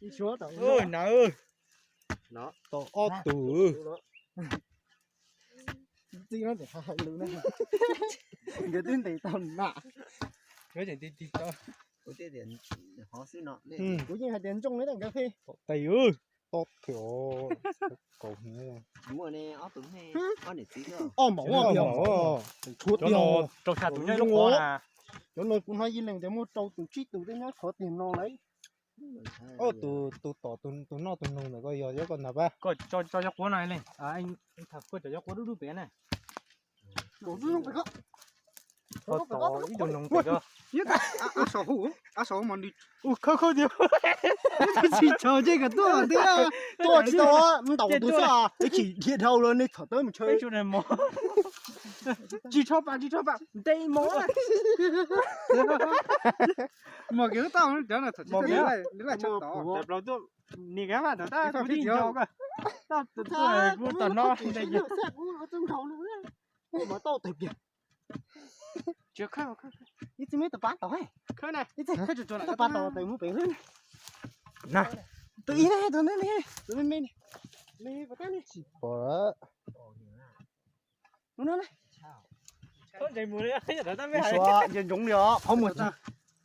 Ub, na, tau ob tug. Txiv no ces hais lus na. Nkawd twb ntes tau na. Kuv yeej hais tias ntsooj li ntawm nkawd pheej. Tau tes, tau tiag, kaum hniav. Ob maum, ob maum, tshuav tiag. Rau xya tus nyob lub qhov na. Cov no kuv hnov ib leeg tias muaj rau tus tsib tus tej nyob qhov tiag no lawm. Tus, tus tom tus noj tus noog ntawm ko yog cov ko ntag pab. Koj tso cov quav no leej, koj tso cov quav dub dub pem na. Koj tom ib tug noog pem ko. Ab saum, ab saum mas nws, ub, khawb khawb tiag. Tsis tshau ntsej kom tuaj tiag. Tuaj tsis tau, ntaus tus xwb, ib chim dhia dhau los nej txhom tawb mus tshawb. Tsis tshau pam, tsis tshau pam, nte mov. Mos kev tau cov no txhom tsis tau, nws laij tshaj tod. Niam kav mas thaum tab kuv tij nco koj, tab kuv tom no nte. Kuv mas tau tawg kiag. Ib txij me tus pab tod, ib txij tus pab tod tes mus pem xwb. Tus ib na, tus me me, tus me me, me pom tab li. Tsis pom. Tus no na. Ntsoov li os, qhov muag.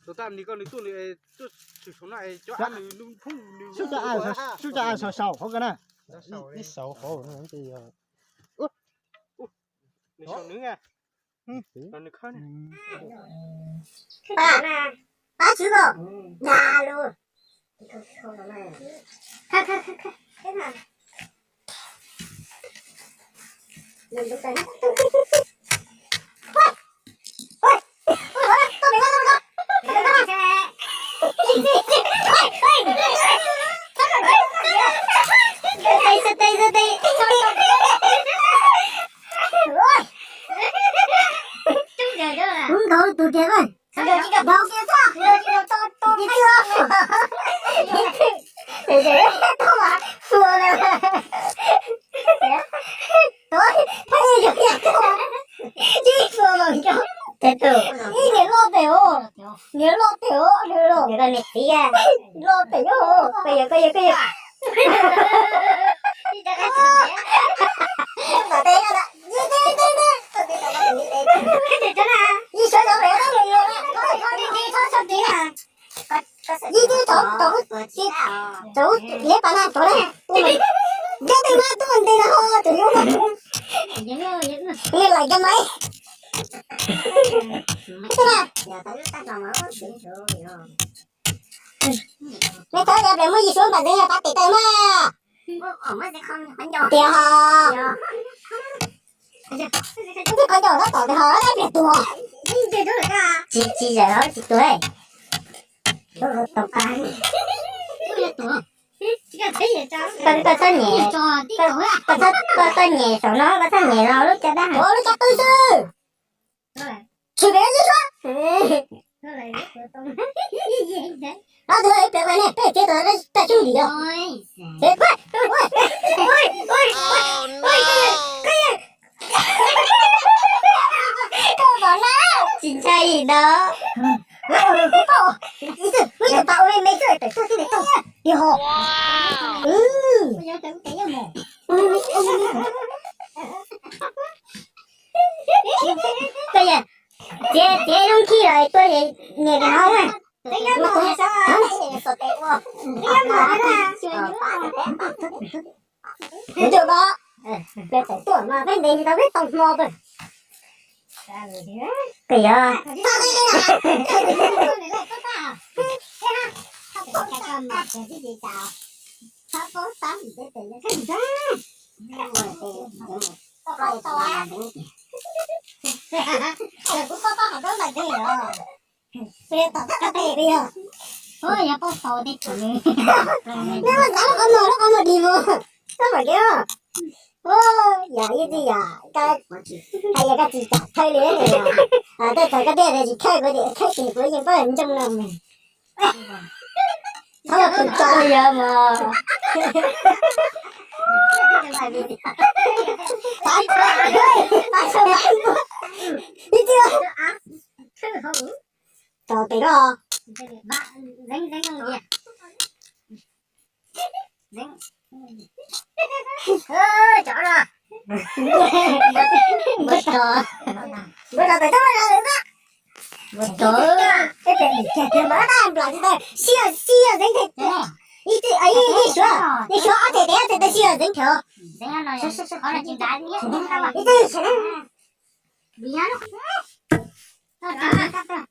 Tus tab ni koj nws tuaj nws tuaj tshwm saum no es cov av nws lub phoob nws. Sub cov av saum qhov ko na. Ib saum qhov no ces yog. Nws saum nws. Pab, pab tswv ko, da lus. Kuv nkaus tus tiag. Niag loj pem os, niag loj pem os, niag loj pem os, koj yog, koj yog, koj yog. Ib suav cov pem, ib tug tau, tau, tau, liab pas na tau na, liab tej no tuaj nte no ho tus yub, liab laim cov maiv. Neb thov cov pem muaj yim suav npam ntxeev yog pab tes taw mas. Tias ho, qhov ncauj tab tom ho pliag tuag. Tsis, tsis zam ho tsis tuag. Koj txhob nyem, koj txhob nyem saum no, koj txhob nyem los lub caj dab. Lub caj qwb xwb. Tsis pem ib suab. Ob tug ib pliag ne peb txiav tau taj xyoob ntim yog. Tsis ntshai li ntawd. Ib tug pab ua me me xwb pem tuaj xwb pem tuaj. Yog ho. Koj yog txiav, txiav lub khib los tua niam tes hauv na. Kuv tus no, peb tawm tuaj mas peb ntes tsis tau peb tau hmo pes. Koj yog. Yog poj tau tej tsev. Neb muab xav lub qhov muag, lub qhov muag dig mus. Koj mam kev. Yog ib txij yog, hais yog koj tsis kam thawj li ne. Tej thaum koj thiaj tias tsis khawb kuv tias khawb ces kuv yeej paub ntsoog no. Thov los tus tso yog mas. Ib txij. Tos pem no. Zeeb, zeeb, zeeb. Cov no. Npua rog, npua rog, tawm tau npua rog. Npua rog, ib pliag dim kiag tiag mas tab nplam tsis tau. Sib, sib zeeb thiab. Ib, ib, ib suav, ib suav ob txhais tes, ob txhais tes sib zeeb thiab. Ib txhais tes.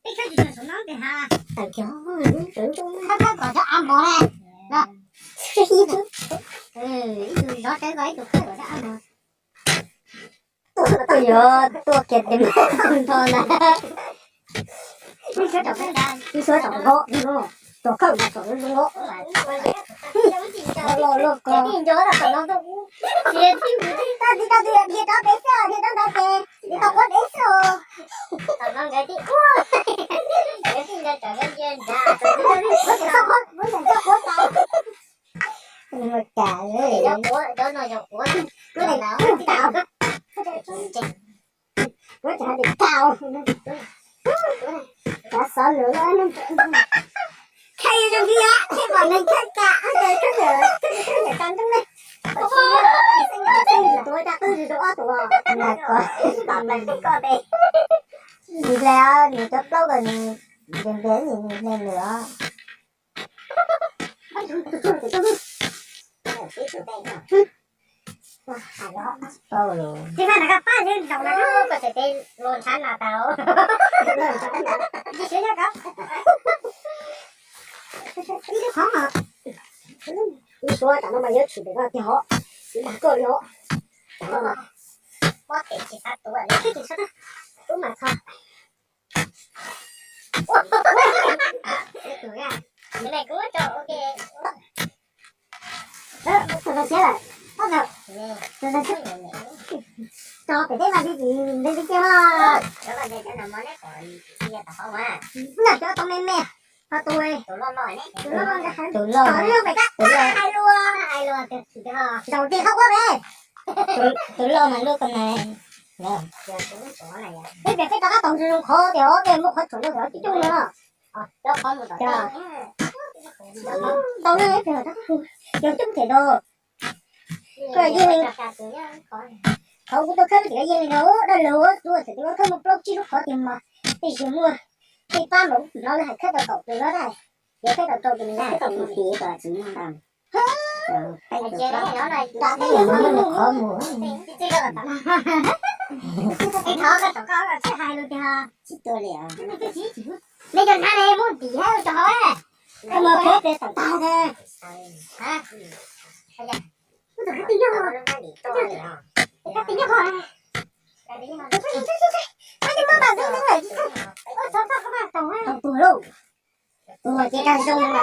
Ib tug zov tsev ko ib tug khawb kom zov a mos. Tus yuav tuaj kiag tes npog ntag. Ib suav tsom nkaus, tsom khawb mas tsom zoo nkaus. Loj loj ko. Tau tsis tau, dhia rov pem xwb, dhia rov nrad ces nws tau quav dev xwb os. Kuv tseem txawj quav tas. Kuv tseem txawj quav tas. Kuv tseem hais tias kau, cov xov lus, khawb zoo li, pom neeg khawb kam, khawb kam ntoo ne. Tus ua cov qwj zoo ob tus, ntag ko, tom plaws koj tes. Nws hle, nws cov plaub ko nws ntias ntias nws hle lawm os. Tsis pab na, pab yeej zaum na, koj txhais tes los ntshav na tau. Ib lub qhov, ib suav tam no mas yuav tshwm pem no tiag hov, tsis dag koj li hov. Tam no mas, ub mas txog. Tso pem teb mas nti nti kiag. Noj cov tau me me, ho tus, tus loj, tus loj, tus loj, zaum tis qhov quav pem. Tus loj mas lub ko na. Peb pem peb rov qab taug zoo zoo qhov tias peb muab qhov tshuam no coj coj no. Tau na, cog coob them no. Koj yeej li, qhov kuv tau khawb ces koj yeej li no, dab laug ua txhua txhua tus khawb muaj plaub tsib lub qhov tiag mas, tej zaum muaj tej pab npaum no lawv hais khawb tau kaum tus no na, yog khawb tau rau tus no na. Nram teb yog muaj qhov mus. Thov koj tom koj tsis hais lus tiag. Tsis tuaj li os. Nej cov nab ne muaj ntim hab cov hov. Koj mus peb pem tom tag ne. Kab tis nyob, kab tis nyob hov. Ua txog faj koj mas taug, taug tus lauj. Tus ces kag zoo na.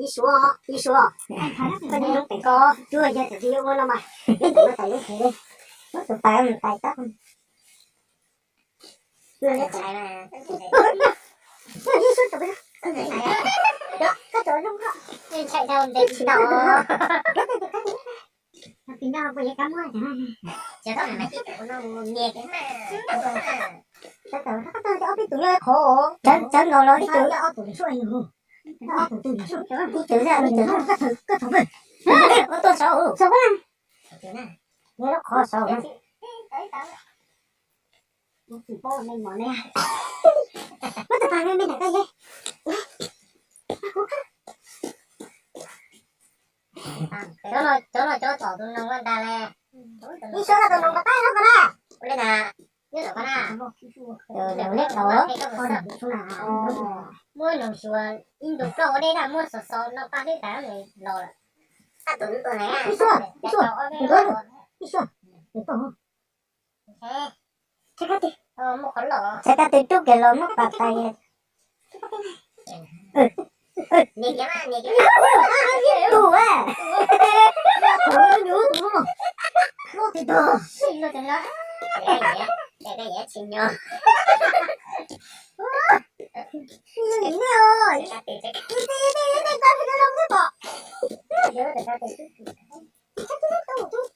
Ib suav, ib suav. Koj niaj hnub pem ko, cuab yawg txawm tsis yuav ua no mas, ib tus tais ib tus tais tab. Ib suav, ib suav. Tsawv nkaus los ib tug, ib tug, ib tug, ua tuaj saud, saud, qhov saud. Muab tus pas me me ntawm koj ye. Cov no cov tom tus noog ua ntag le. Ib suav no tus noog ko tab no ko na. Ua li ntag. Nyob tom ko na. Muab noog xyuas ib ntus plaub ua dej na, muab xov xov no paj hlwb tas los lawm. Ib suav, ib suav, ib suav. Muab qhov los, txhais kab tes rub kiag los muab pas tais. Tus, tus, tus,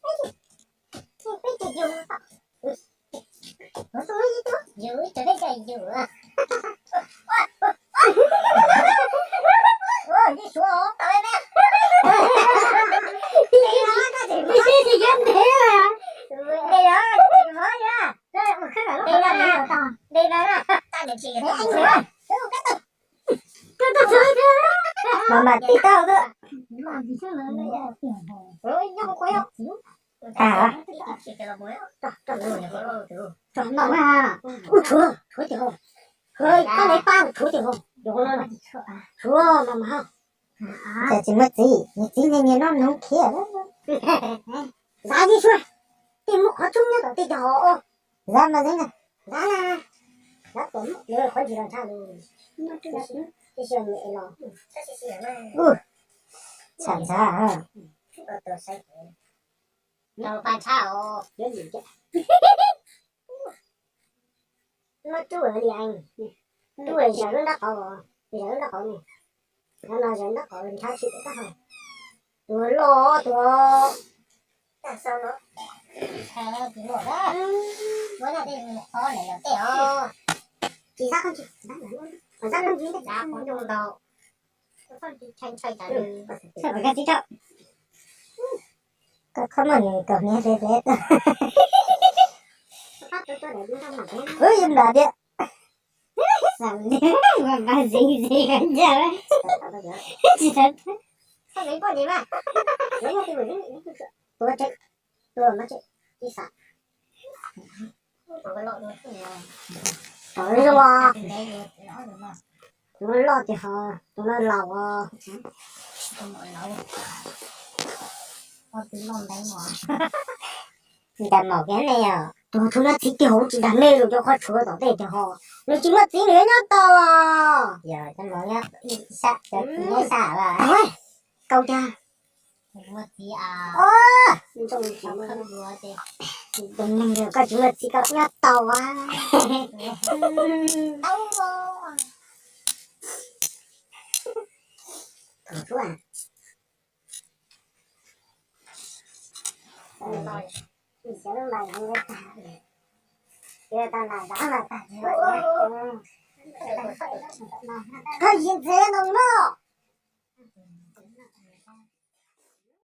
tus, Mas mas tib tau xwb. Tag. Ua tshuav, tshuav tiag hos. Koj lawv pab tshuav tiag hos. Tshuav mas mas. Cas tsis muaj txiv, nyias txiv nyias nyias noj nws khiav. Zab zeb suab, tej muaj qhov tshoob nyob tom tej cov hov. Zab mas zeb na. Zab na. Zab tom lawv qhov ntsis los ntshai li. Tsis siab nyem los. Tsham ntshai. Nrog pa ntshai os. Muab rub li, rub zaws lub nrab qauv, zaws lub nrab qauv ne. Nov no zaws nrab qauv ntshai tsis tau kab hau. Tus loj tus. Tsis zab qab ntsis, zab qab ntsis ntau. Koj khob muaj nws kaum hniav hle hle tuaj. Wb yog nplam tiag. Xav li, mas mas zev zev ncaj tsis tau. Tua tseeb, tua mas tseeb, ib xav. Tom zoo os. Tus no loj tiag hos, tus no laus os. Ntas maum kiag ne yom. Tus tub no txiv tiag hos, tsis dag nej los cov qhov tshuav tom tej tiag hos. Nws tsis muaj txiv nws yuav nyob tau os. Yog cov maum nyob ib sab, cov txiv nyob ib sab lawm. Kaus tiag. Tus neeg koj tsis muaj txiv koj nyob tau a. Koj yim ntxeev no no.